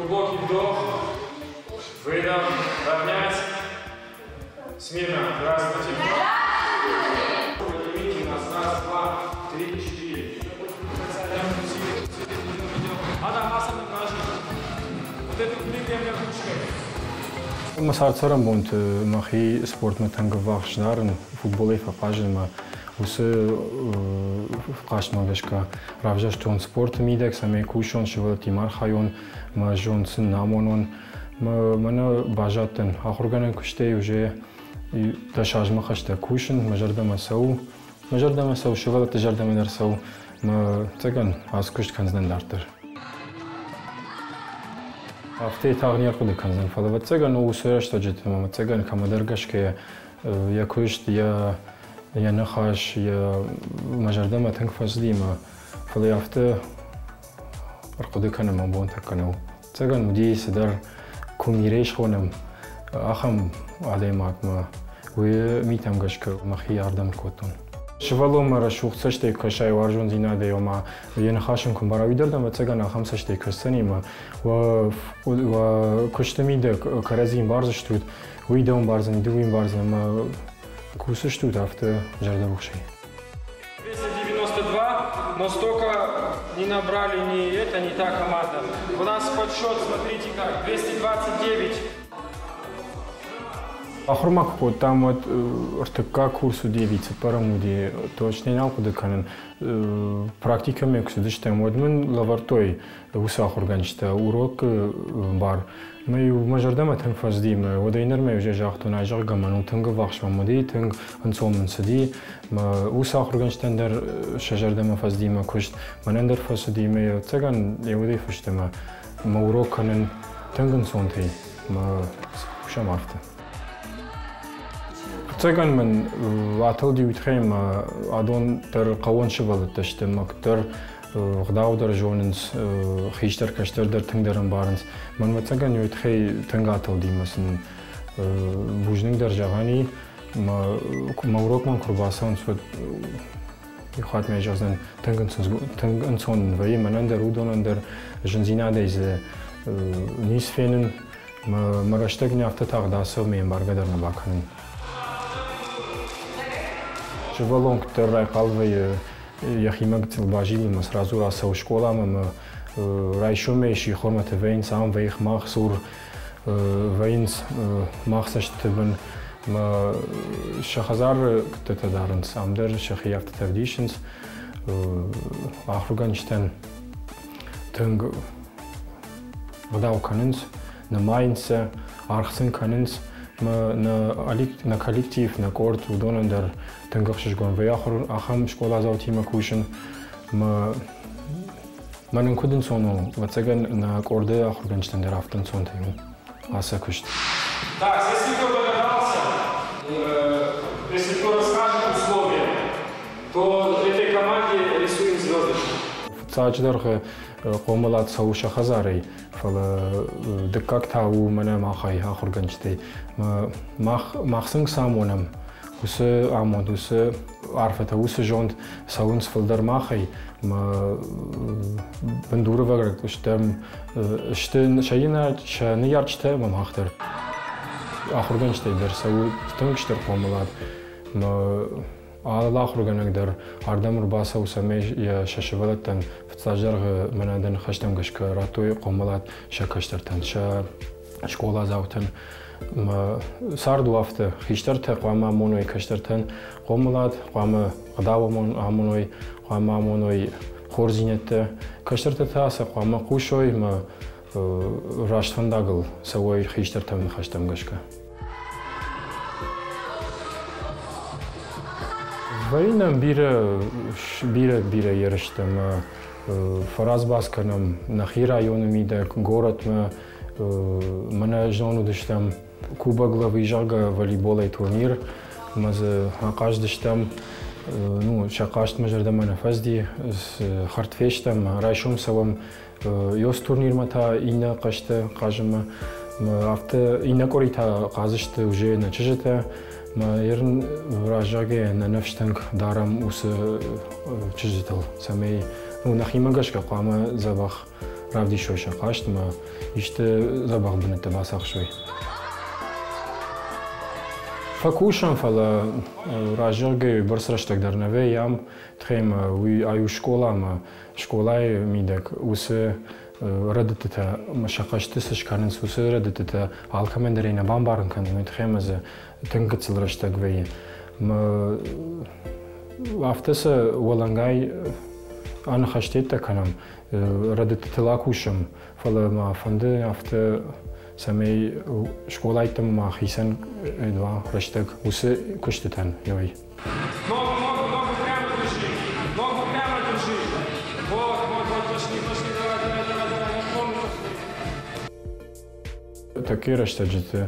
Глубокий вдох, выдох, равняйся. Смирно. Здравствуйте. Поднимите нас. Раз, два, три, четыре. Мӕ цард-цӕрӕнбонты мӕхи спортмӕ тынг ӕввахс дарын, футболӕй фӕхъазын ӕмӕ уыцы хъазтмӕ гӕсгӕ равзӕрстон спорты мидӕг, цӕмӕй кусон, сывӕллӕттимӕ архайон, мӕ зонд сын амонон. Мӕнӕ баззадтӕн ахуыргӕнӕн куыстӕй уже 10 азмӕ хӕстӕг кусын, мӕ зӕрдӕмӕ цӕуы. Мӕ зӕрдӕмӕ цӕуы, сывӕллӕтты зӕрдӕмӕ дӕр цӕуы. Мӕ ӕцӕгӕн ацы куыст кӕндзынӕн дарддӕр. Афтӕ тагъд не рхъуыды кӕндзӕн, фӕлӕ ӕвӕццӕгӕн уыцы рӕстӕджыты ӕмӕ ӕвӕццӕгӕн кӕмӕдӕр гӕсгӕ йӕ куыст, йӕ ныхас, йӕ мӕ зӕрдӕмӕ тынг фӕцыди ӕмӕ фӕлӕ афтӕ ӕрхъуыды кӕнын мӕ бон тӕккӕ нӕу. Ӕцӕгӕн уыди цыдӕр кумирӕй схонӕм, ахӕм адӕймагмӕ уый митӕм гӕсгӕ мӕхи ардӕм кодтон. Сывӕллонмӕ рӕсугъд цӕстӕй кӕсай уарзондзинадӕй, ома йӕ ныхас ын куы мбара, уый дӕр дӕм ӕцӕгӕн ахӕм цӕстӕй кӕсдзӕни ӕмӕ уӕ куысты мидӕг кӕрӕдзи ӕмбардзыстут, уый дӕу ӕмбардзӕни, ды уый ӕмбардзӕн ӕмӕ кусыстут афтӕ зӕрдӕрухсӕй. 292, но столько не набрали ни это, ни та команда. У нас подсчет, смотрите как, 229. Ахуыр ма куы кодтам, уӕд ӕртыккаг курс уыди ӕви цыппӕрӕм уыди, точно нал хъуыды кӕнын. Практикӕмӕ куы цыдыстӕм, уӕд мын лӕвӕрдтой уыцы ахуыргӕнджытӕ урокы бар. Мӕ-иу мӕ зӕрдӕмӕ тынг фӕцыди, мӕ уӕдӕй нырмӕ уже загътон, ай зӕгъгӕ, мӕн у тынг ӕввахс мӕм уыди, тынг ӕнцон мын цыди. Мӕ уыцы ахуыргӕнджытӕн дӕр сӕ зӕрдӕмӕ фӕцыди мӕ куыст, мӕнӕн дӕр фӕцыди, мӕ ӕцӕгӕн йӕ уӕдӕй фӕстӕмӕ мӕ урок кӕнын тынг ӕнцонтӕй, мӕ кусӕм афтӕ. Ӕцӕгӕн мын атылди уый тыххӕй ӕмӕ адон дӕр хъӕуон сывӕллӕттӕ сты, ӕмӕ куыддӕр ӕгъдау дӕр зонынц, хистӕр кӕстӕр дӕр тынгдӕр ӕмбарынц. Мӕн ӕцӕгӕн уый тыххӕй тынг атылди ӕмӕ сын бузныг дӕр зӕгъӕн и. Мӕ урокмӕ куы рбацӕуынц, уӕд иу хатт мӕ зӕгъдзӕн, тынг ӕнцон вӕййы мӕнӕн дӕр, уыдонӕн дӕр зындзинадӕй дзы ницы фенын. Мӕ рӕстӕг не афтӕ тагъд ацӕуы, ме мбаргӕ дӕр нӕ бакӕнын. Сывӕллон куыддӕр райхъал вӕййы, йӕхимӕ гыццыл базилы ӕмӕ сразу рацӕуы скъоламӕ ӕмӕ райсомӕй сихормӕты вӕййынц, ам вӕййых мах цур, вӕййынц мах цӕстыты бын. Мӕ сӕ хӕдзары куыдтӕтӕ дарынц, ам дӕр сӕхи афтӕтӕ ӕвдисынц. Ахуыргӕнджытӕн тынг ӕгъдау кӕнынц, нымайынц сӕ, аргъ сын кӕнынц. Нӕ коллектив, нӕ къорд, уыдонӕн дӕр тынг ӕхсызгон вӕййы ахуыр ахӕм скъоладзаутимӕ кусын. Мӕнӕн куыд ӕнцон у, ӕвӕццӕгӕн, нӕ къорды ахуыргӕнджытӕн дӕр афтӕ ӕнцонтӕй у ацы куыст. Так, если кто догадался, если кто расскажет условия, то этой команде рисуем звездочку. Фыццаджыдӕр хъомылад цӕуы сӕ хӕдзарӕй, фӕлӕ дыккаг та у мӕнӕ махӕй, ахуыргӕнджытӕй. Мах сын цы амонӕм, уыцы амонд, уыцы арфӕтӕ, уыцы зонд цӕуынц фылдӕр махӕй. Бындурывӕрӕг стӕм сты сӕ ныййарджытӕ ӕмӕ мах дӕр. Ахуыргӕнджытӕй дӕр цӕуы тынг стыр хъомылад. Алы ахуыргӕнӕг дӕр ардӕм ӕрбацӕуы, цӕмӕй йӕ сӕ сывӕллӕттӕн фыццаг дӕргъы мӕнӕ дӕ ныхӕстӕм гӕсгӕ радтой хъомылад сӕ кӕстӕртӕн, сӕ скъоладзаутӕн. Цард у афтӕ, хистӕртӕ хъуамӕ амоной кӕстӕртӕн хъомылад, хъуамӕ ӕгъдау амоной, хъуамӕ амоной хорздзинӕдтӕ. Кӕстӕртӕ та сӕ хъуамӕ хъусой ӕмӕ раст фӕндагыл цӕуой хистӕртӕм ныхӕстӕм гӕсгӕ. Вӕййы нӕм бирӕ, бирӕ, бирӕ ерыстӕ ӕмӕ фӕразбас кӕнӕм нӕхи районы мидӕг, горӕтмӕ. Мӕнӕ знон уыдыстӕм Кубок главы, зӕгъгӕ, волейболӕй турнир, ӕмӕ дзы ахъаздыстӕм. Ну, сӕ хъазт мӕ зӕрдӕмӕ нӕ фӕцыди, хӕрд фестӕм, райсом цӕуӕм Ёс турнирмӕ та иннӕ хъазты хъазынмӕ. Афтӕ иннӕ къуыри та хъазысты уже нӕ чызджытӕ. Мӕ ерын раззагӕй нӕ ныфс тынг дарӕм уыцы чызджытыл, цӕмӕй ну, нӕхимӕ гӕсгӕ хъуамӕ дзӕбӕх равдисой сӕ хъазт ӕмӕ исты дзӕбӕх бынӕттӕ бацахсой. Фӕкусӕм, фӕлӕ раззӕгъгӕ бӕрц рӕстӕг дӕр нӕ вӕййӕм, тыххӕй ӕмӕ уый ай у скъола ӕмӕ скъолайы мидӕг уыцы рӕдыдтытӕ сӕ хъӕзты цы скӕнынц, уыцы рӕдыдтытӕ алкӕмӕн дӕр ӕй нӕ бамбарын кӕндзӕн, уый тыххӕй ӕмӕ дзы тынг гыццыл рӕстӕг вӕййы. Афтӕ сӕ уӕлӕнгай аныхӕстӕттӕ кӕнӕм, рӕдыдтытыл акусӕм, фӕлӕ ма фӕнды афтӕ, цӕмӕй скъолайттӕм ма хицӕн уа рӕстӕг уыцы куыстытӕн. Ой. Ногу, ногу, ногу прямо держи. Ногу прямо держи. Вот, вот, вот, пошли, пошли, давай, давай, давай, давай, наклоны пошли. Такие рӕстӕджыты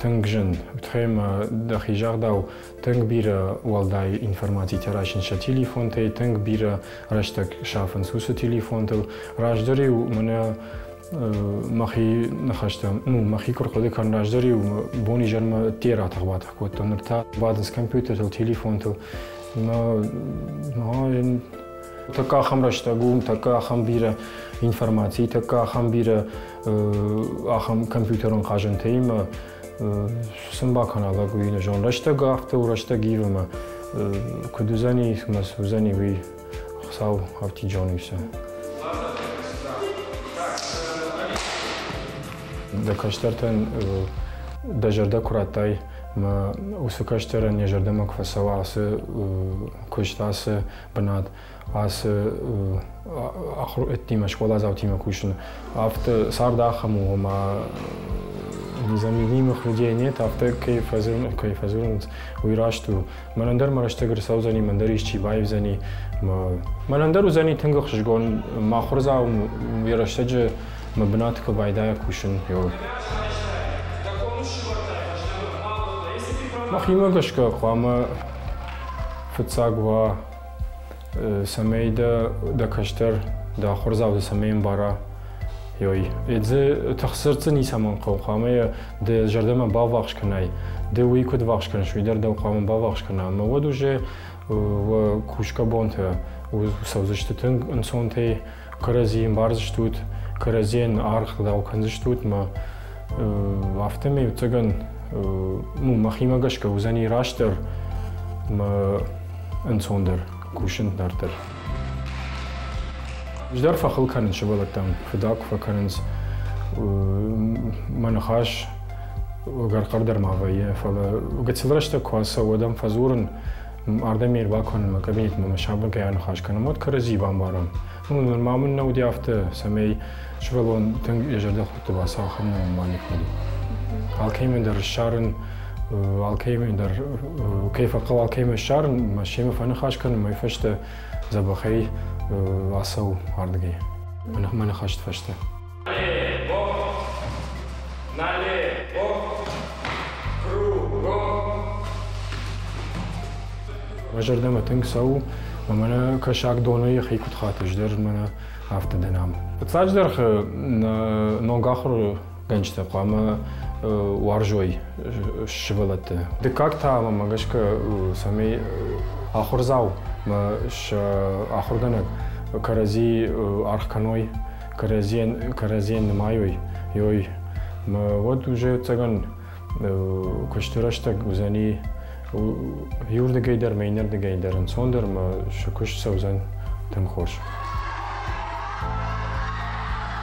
тынг зын, тыххӕй ӕмӕ дӕхи загъдау тынг бирӕ уӕлдай информацитӕ райсынц сӕ телефонтӕй, тынг бирӕ рӕстӕг сафынц уыцы телефонтыл. Раздӕр-иу мӕнӕ мӕхи ныхӕстӕм, ну, мӕхи куы рхъуыды кӕнын, раздӕр-иу бон-изӕрмӕ ӕдде ратӕх-батӕх кодтон, ныр та бадынц компьютертыл, телефонтыл. Тӕккӕ ахӕм рӕстӕг у, тӕккӕ ахӕм бирӕ информаци, тӕккӕ ахӕм бирӕ ахӕм компьютерон хъазӕнтӕимӕ сын бакӕна лӕг, уый нӕ зон. Рӕстӕг афтӕ у, рӕстӕг ивы ӕмӕ куыд уыдзӕни, ӕмӕ цы уыдзӕни, уый Хуыцау афтид зоны все. Дӕ кӕстӕртӕн дӕ зӕрдӕ куы радтай, ӕмӕ уыцы кӕстӕрӕн йӕ зӕрдӕмӕ куы фӕцӕуа ацы куыст, ацы бынат, ацы ахуырӕдтимӕ, скъоладзаутимӕ кусын, афтӕ цард ахӕм у, ома незаменимых людей нет, афтӕ кӕй фӕдзурынц, уый раст у. Мӕнӕн дӕр мӕ рӕстӕг ӕрцӕудзӕни, мӕн дӕр исчи баивдзӕни. Мӕнӕн дӕр уыдзӕни тынг ӕхсызгон, мӕ ахуырдзау йӕ рӕстӕджы мӕ бынаты куы байдайа кусын. Мӕхимӕ гӕсгӕ хъуамӕ фыццаг уа, цӕмӕй дӕ кӕстӕр, дӕ ахуырдзау дӕ цӕмӕй ӕмбара. Ой, дзы тыхсырд дзы ницӕмӕн хъӕуы, хъуамӕ йӕ дӕ зӕрдӕмӕ баввахс кӕнай. Ды уый куыд ввахс кӕныс, уый дӕр дӕу хъуамӕ баввахс кӕна. Ӕмӕ уӕд уже уӕ кусгӕ бонтӕ цӕудзысты тынг ӕнцонтӕй, кӕрӕдзийы ӕмбардзыстут, кӕрӕдзийӕн аргъ дау кӕндзыстут ӕмӕ афтӕмӕй, ӕвӕццӕгӕн, ну, мӕхимӕ гӕсгӕ уыдзӕни растдӕр ӕмӕ ӕнцондӕр кусын дарддӕр. Ӕз дӕр фӕхыл кӕнын сывӕллӕттӕм, фыдӕх куы фӕкӕнынц, мӕ ныхас ӕгӕр хъӕрдӕр ма вӕййы, фӕлӕ гыццыл рӕстӕг куы ацӕуы, уӕд ӕм фӕдзурын, ардӕм ӕй ӕрбакӕнын мӕ кабинетмӕ мӕ сабыргай аныхас кӕнӕм, уӕд кӕрӕдзийы бамбарӕм. Ну, нырма мын нӕ уыди афтӕ, цӕмӕй сывӕллон тынг йӕ зӕрдӕхудты бацауа, ахӕм нӕм ма никуы уыди. Алкӕмӕн дӕр ссарын, алкӕмӕн дӕр кӕй фӕхъӕуы, алкӕмӕ ссарын, мӕ семӕ фӕныхас кӕнын, мӕ фӕстӕ дзӕбӕхӕй ацӕуы ардыгӕй, мӕ ныхӕсты фӕстӕ. Мӕ зӕрдӕмӕ тынг цӕуы, ӕмӕ мӕнӕ кӕсаг доны йӕхи куыд хаты, ӕз дӕр мӕнӕ афтӕ дӕн ам. Фыццаджыдӕр ног ахуыргӕнджытӕ хъуамӕ уарзой сывӕллӕтты. Дыккаг та, мӕ гӕсгӕ, цӕмӕй ахуырдзау мӕ сӕ ахуыргӕнӕг кӕрӕдзи аргъ кӕной, кӕрӕдзийӕн нымайой, ой, мӕ уӕд уже ӕцӕгӕн куысты рӕстӕг уыдзӕни иуырдыгӕй дӕр мӕ иннӕрдыгӕй дӕр ӕнцондӕр мӕ сӕ куыст цӕудзӕн тынг хорз.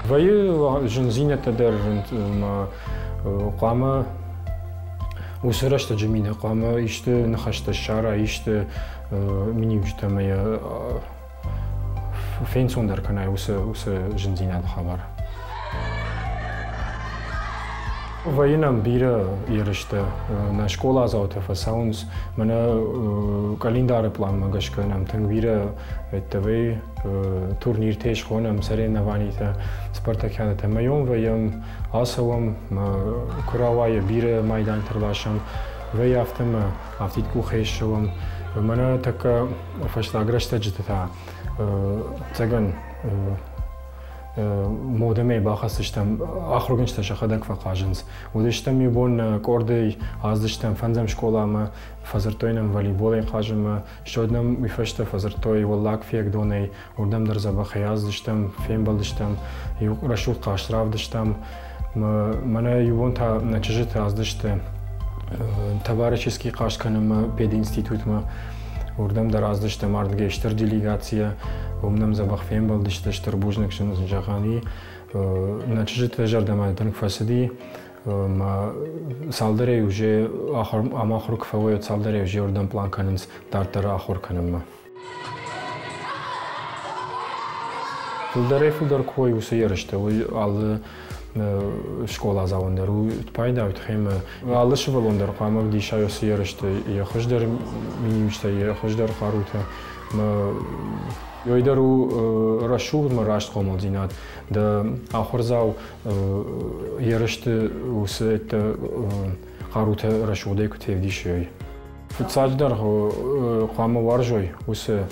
Вӕййы зындзинӕдтӕ дӕр мӕ хъуамӕ уыцы рӕстӕджы мидӕг хъуамӕ исты ныхӕстӕ ссара, исты миниуджытӕ ӕмӕ йӕ фенцондӕр кӕнай уыцы зындзинады хабар. Вӕййы нӕм бирӕ ерыстӕ. Нӕ скъоладзаутӕ фӕцӕуынц. Мӕнӕ къӕлиндары пъланмӕ гӕсгӕ нӕм тынг бирӕ вӕййы турниртӕ схонӕм, соревнованитӕ, спартакиадӕтӕ. Мӕйон вӕййӕм, ацӕуӕм, куы рауайы, бирӕ майдантӕ рласӕм. Вӕййы афтӕ ӕмӕ афтид къухӕй ссӕуӕм. Мӕнӕ тӕккӕ фӕстаг рӕстӕджыты та, ӕцӕгӕн, Модӕмӕ бахӕцдзыстӕм, ахуыргӕнджытӕ сӕхӕдӕг фӕхъазынц. Уыдыстӕм иу бон къордӕй, ацыдыстӕм фӕндзӕм скъоламӕ, фӕдзырдтой нӕм волейболӕй хъазынмӕ, стӕй нӕм уый фӕстӕ фӕдзырдтой Уӕллаг Фиагдонӕй, уырдӕм дӕр дзӕбӕхӕй ацыдыстӕм, фембӕлдыстӕм, иу рӕсугъд хъазт равдыстам. Мӕнӕ иу бон та нӕ чызджытӕ ацыдысты товарищеский хъазт кӕнынмӕ пединститутмӕ. Уырдӕм дӕр ацыдыстӕм ардыгӕй стыр делегацийӕ, уым нӕм дзӕбӕх фембӕлдысты, стыр бузныг сын зӕгъӕн и. Нӕ чызджыты зӕрдӕмӕ тынг фӕцыди. Цалдӕрӕй уже ам ахуыр куы фӕуой, цалдӕрӕй уже уырдӕм план кӕнынц дарддӕр ахуыр кӕнынмӕ. Фылдӕрӕй-фылдӕр куы уой уыцы ерыстӕ, уый алы скъоладзауӕн дӕр у пайда, уый тыххӕй ӕмӕ алы сывӕллон дӕр хъуамӕ ӕвдиса уыцы ерысты йӕ хуыздӕр миниуджытӕ, йӕ хуыздӕр хъарутӕ. Уый дӕр у рӕсугъд ӕмӕ раст хъомылдзинад. Дӕ ахуырдзау ерысты уыцы хъарутӕ рӕсугъдӕй куыд февдисы, Фыццаджыдӕр хъуамӕ уарзой уыцы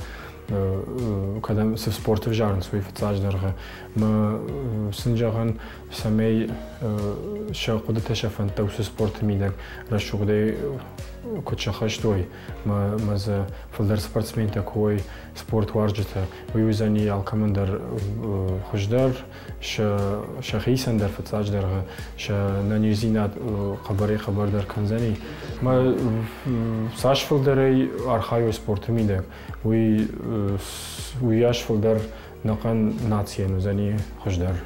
кӕдӕм цы спорт ӕвзарынц, уый фыццаджыдӕр мӕ сын зӕгъын, цӕмӕй сӕ хъуыдытӕ, сӕ фӕндтӕ уыцы спорты мидӕг рӕсугъдӕй куыд сӕххӕст уой, мӕ дзы фылдӕр спортсментӕ куы уой, спортуарзджытӕ, уый уыдзӕни алкӕмӕн дӕр хуыздӕр, сӕхицӕн дӕр фыццаджыдӕр сӕ нӕниздзинад хъӕбӕрӕй-хъӕбӕрдӕр кӕндзӕни. Мӕ цас фылдӕрӕй архайой спорты мидӕг, уый уыйас фылдӕр нӕхъӕн нацийӕн уыдзӕни хуыздӕр.